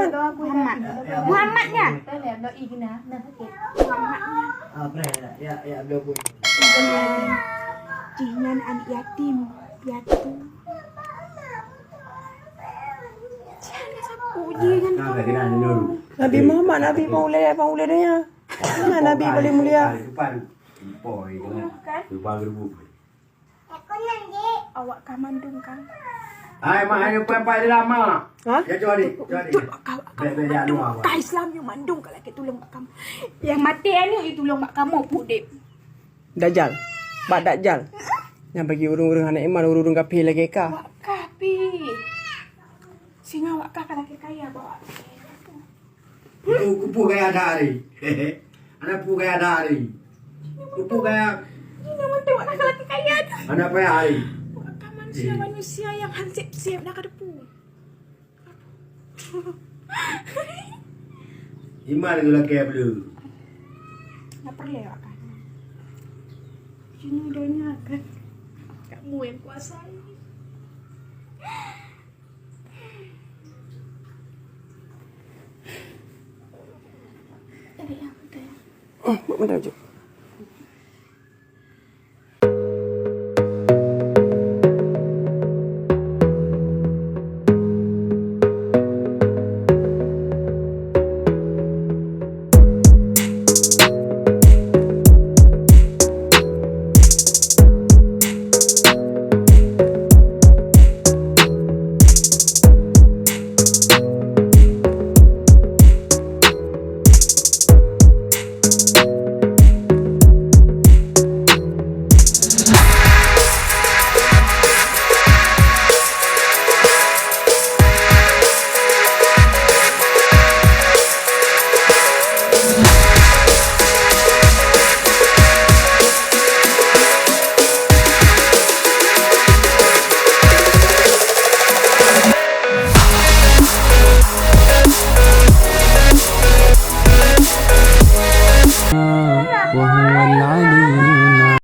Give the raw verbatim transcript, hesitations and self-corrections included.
Muhammad. Muhammad nyan. Muhammad nyan. Jih nyan aneuk yatim, piatu. Jih nyan sapu jih nyan. Nabi Muhammad, Nabi Maulana, Maulana nyan. Mana Nabi paling mulia? Awak ka mandum, Kang. Hai, mak, ayo, pai, pai dalam, mak. Ha? Ya, cari, cari. Betul, Kang, Kang, mandum. Ka Islam, you mandum, kalau ke tulung bak kamu. Yang mati anu, you tulung bak kamu, pudip. Dajjal. Bak Dajjal. Yang bagi ureueng-ureueng hana iman, ureueng-ureueng kafir lagèe ka. Wak kafir. Singa wak ka lagèe kaya, bawa. Kupu, kupu gaya dari. Ada pu gaya dari. Kupu gaya. Ini memang tengok nak laki kaya tu. Ada apa ya hari? Bukan manusia, manusia yang hansip-sip nak ada pu. Iman lagi laki yang belum. Nak perlu awak kan? Sini donya kan. Kamu yang kuasai. Dari yang betul. Oh, buat benda je.